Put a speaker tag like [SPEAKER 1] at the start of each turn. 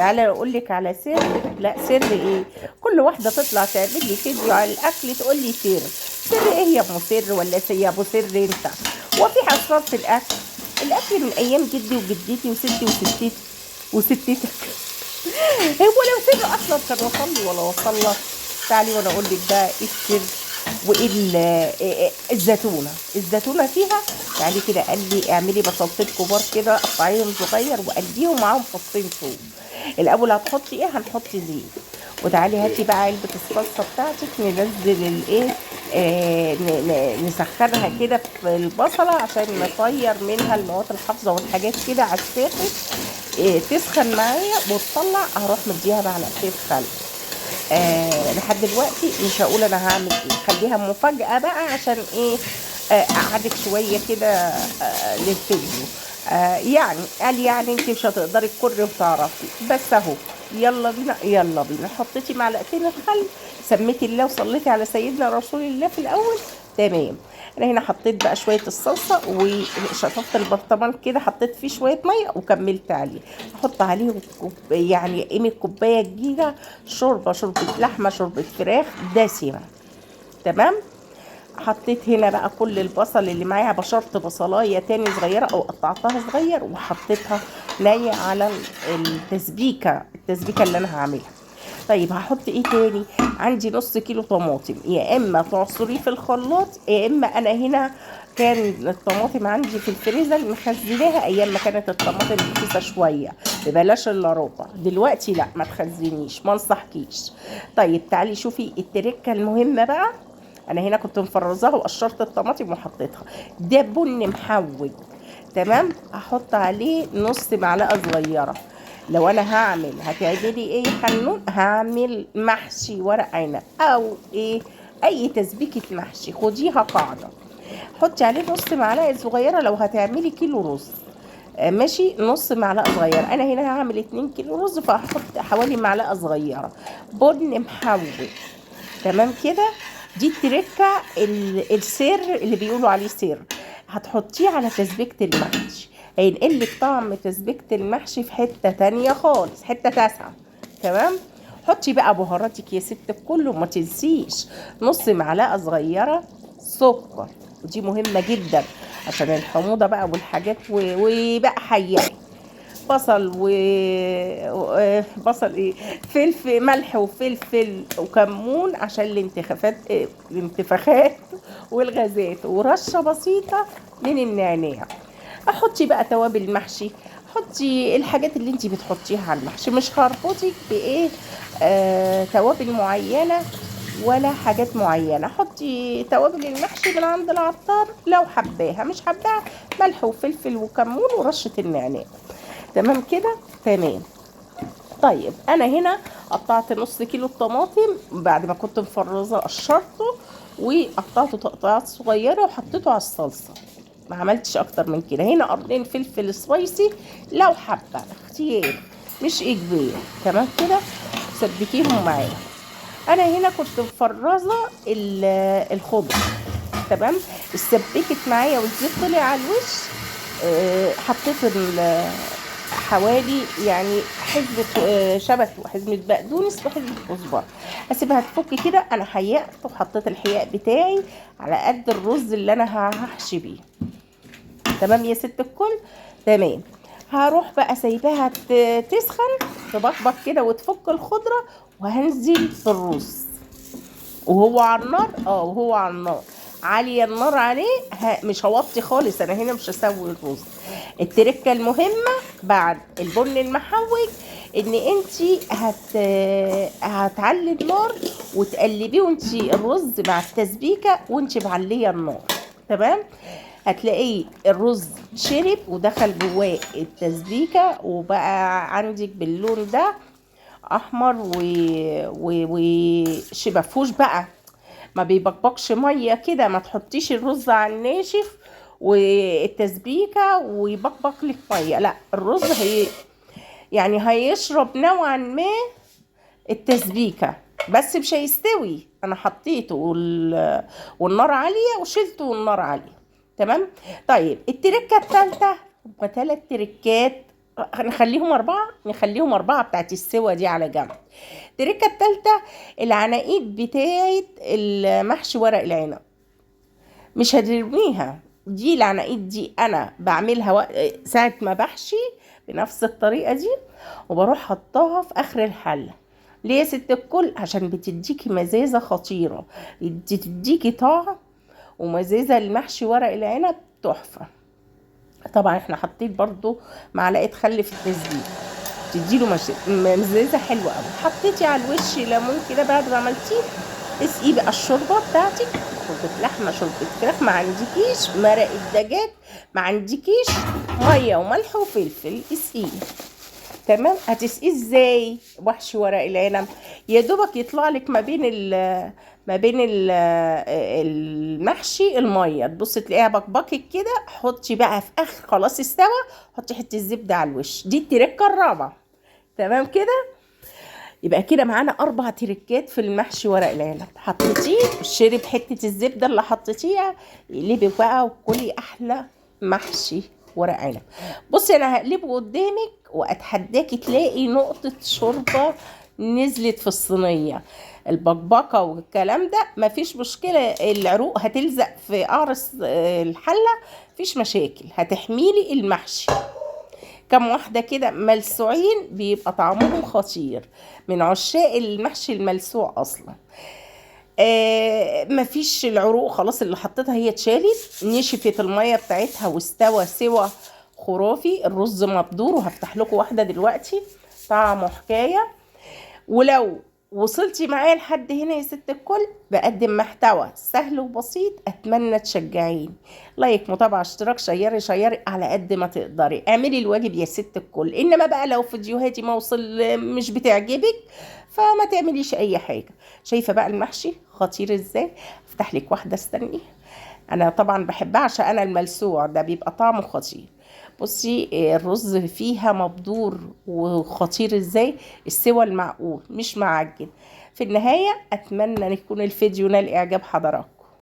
[SPEAKER 1] تعالى اقول لك على سر. لا سر ايه؟ كل واحدة تطلع تعمل لي فيديو على الاكل تقول لي سر. سر ايه يا ابو سر؟ ولا يا ابو سر انت؟ هو في اسرار في الاكل؟ الاكل من ايام جدي وجدتي وستي وستتي وستتك. هو لو سر اصلا كان وصل لي ولا وصل لك؟ تعالي وانا اقول لك بقى ايه السر وايه الزيتونه. الزيتونه فيها تعالي كده، قال لي اعملي بصلتين كبار كده، قطعيهم صغير وقليهم معاهم فصين ثوم. الاول هتحطي ايه؟ هنحط زيت. وتعالي هاتي بقى علبة الصلصه بتاعتك، ننزل الايه، نسخنها كده في البصله عشان نطير منها المواد الحافظة والحاجات كده على الساخن. تسخن معايا وتطلع، هروح مديها معلقتين خل. لحد دلوقتي مش هقول انا هعمل ايه، خليها مفاجأة بقى عشان ايه، اقعدك شوية كده للفيديو. يعني قال يعني انت مش هتقدري تكري وتعرفي، بس اهو يلا بينا يلا بينا. حطيتي معلقتين الخل، سميتي الله وصليتي على سيدنا رسول الله في الاول، تمام. انا هنا حطيت بقى شوية الصلصه وشطفت البرطمان كده، حطيت فيه شوية مية وكملت عليه. احط عليه يعني قيمة كوباية كبيرة شوربة، شوربة لحمه، شوربة فراخ دسمة، تمام. حطيت هنا بقى كل البصل اللي معايا، بشرت بصلايه تاني صغيرة او قطعتها صغير وحطيتها نيه على التسبيكه، التسبيكه اللي انا هعملها. طيب هحط ايه تاني؟ عندي نص كيلو طماطم، يا اما تعصريه في الخلاط، يا اما انا هنا كان الطماطم عندي في الفريزر مخزناها ايام ما كانت الطماطم رخيصة شوية، ببلاش الا ربع. دلوقتي لا، ما تخزنيش، ما انصحكيش. طيب تعالي شوفي التركة المهمة بقى. انا هنا كنت مفرزاها وقشرت الطماطم وحطيتها. ده بن محوج، تمام. هحط عليه نص معلقه صغيرة. لو انا هعمل، هتعملي ايه يا حنون؟ هعمل محشي ورق عنب او ايه، اي تسبيكه محشي، خديها قاعدة. حطي عليه نص معلقه صغيرة لو هتعملي كيلو رز، ماشي، نص معلقه صغيرة. انا هنا هعمل 2 كيلو رز، فهحط حوالي معلقه صغيرة بن محوج، تمام كده. دي التركة، السر اللي بيقولوا عليه سر، هتحطيه على تسبيكه المحشي، هينقلك طعم تسبيكه المحشي في حتة تانية خالص، حتة تاسعه، تمام. حطي بقى بهاراتك يا ست الكل، وما تنسيش نص معلقه صغيرة سكر، ودي مهمة جدا عشان الحموضة بقى والحاجات وبقى حياء بصل بصل ايه، فلفل، ملح وفلفل وكمون عشان الانتخافات، الانتفاخات والغازات، ورشه بسيطة من النعناع. احطي بقى توابل محشي، حطي الحاجات اللي انتي بتحطيها على المحشي، مش هربطك بايه توابل معينة ولا حاجات معينة. حطي توابل المحشي من عند العطار لو حباها، مش حباها ملح وفلفل وكمون ورشه النعناع، تمام كده، تمام. طيب انا هنا قطعت نص كيلو الطماطم بعد ما كنت مفرزه، قشرته وقطعته تقطعات صغيرة وحطيته على الصلصه، ما عملتش اكتر من كده. هنا قرنين فلفل سبايسي لو حابة، اختياري مش اجباري، تمام كده. سبكيهم معايا. انا هنا كنت مفرزه الخضرة، تمام، اتسبكت معايا والزيت طلع على الوش. حطيت حوالي يعني حزمة، شبت وحزمة بقدونس وحزمة كزبرة. هسيبها تفك كده. انا حيقت وحطيت الحياق بتاعي على قد الرز اللي انا هحشي بيه، تمام يا ست الكل، تمام. هروح بقى سايباها تسخن تبقبق كده وتفك الخضرة، وهنزل في الرز وهو على النار. وهو على النار، عالية النار عليه، مش هوطي خالص، انا هنا مش هسوي الرز. التركة المهمة بعد البن المحوج ان انتي هتعلي النار وتقلبيه وانتي الرز مع التسبيكة وانتي معلية النار، تمام. هتلاقي الرز شرب ودخل جواه التسبيكة وبقى عندك باللون ده احمر وشبفوش بقى، ما بيبقبقش مية كده. ما تحطيش الرز على الناشف والتسبيكه ويبقبق لك مية، لا، الرز هي يعني هيشرب نوعا ما التسبيكه بس مش هيستوي. انا حطيته والنار عالية وشلته والنار عالية، تمام. طيب التركة الثالثة، هما 3 تركات نخليهم 4، نخليهم 4 بتاعت السوا دي على جنب. التركة التالتة العناقيد بتاعت المحشي ورق العنب، مش هترميها دي. العناقيد دي انا بعملها ساعة ما بحشي بنفس الطريقة دي، وبروح حطاها في اخر الحلة. ليه يا ست الكل؟ عشان بتديكي مزازة خطيرة، بتديكي طعم ومزازة المحشي ورق العنب تحفة. طبعا احنا حاطين برضو معلقة خل في التسبيك، تديله مزازة حلوة قوي. حطيتي على الوش ليمون كده بعد ما عملتيه، اسقي بقى الشوربة بتاعتك، شوربة لحمة شوربة فراخ، ما عندكيش مرق الدجاج، ما عندكيش مية وملح وفلفل، اسقيه. تمام. هتسقيه ازاي وحشي ورق العنب؟ يا دوبك يطلع لك ما بين المحشي المية، تبصي تلاقيها بكبكت كده. حطي بقى في اخر خلاص استوى، حطي حتة زبدة على الوش. دي التركة الرابعة. تمام كده، يبقى كده معانا 4 تركات في المحشي ورق العنب. حطيتيه شرب حتة الزبدة اللي حطيتيها، اقلبي بقى وكلي احلى محشي ورق عنب. بصي انا هقلبه قدامك واتحداكي تلاقي نقطة شوربة نزلت في الصينية. البقبقه والكلام ده مفيش مشكلة، العروق هتلزق في قعر الحلة، مفيش مشاكل، هتحميلي المحشي. كم واحدة كده ملسوعين بيبقى طعمهم خطير، من عشاق المحشي الملسوع اصلا. مفيش العروق خلاص اللي حطيتها هي اتشالت، نشفت المية بتاعتها واستوى سوى خرافي. الرز مبدور، وهفتح لكم واحدة دلوقتي طعمه حكاية. ولو وصلتي معايا لحد هنا يا ست الكل، بقدم محتوى سهل وبسيط، اتمنى تشجعيني، like، متابعه، اشتراك، شيري شيري على قد ما تقدري، اعملي الواجب يا ست الكل. انما بقى لو فيديوهاتي ما وصل مش بتعجبك فما تعمليش اي حاجة. شايفه بقى المحشي خطير ازاي؟ افتح لك واحدة، استني، انا طبعا بحبها عشان انا الملسوع ده بيبقى طعمه خطير. بصي الرز فيها مبدور وخطير ازاي، السوى المعقول مش معجن. في النهاية اتمنى ان يكون الفيديو نال اعجاب حضراتكم.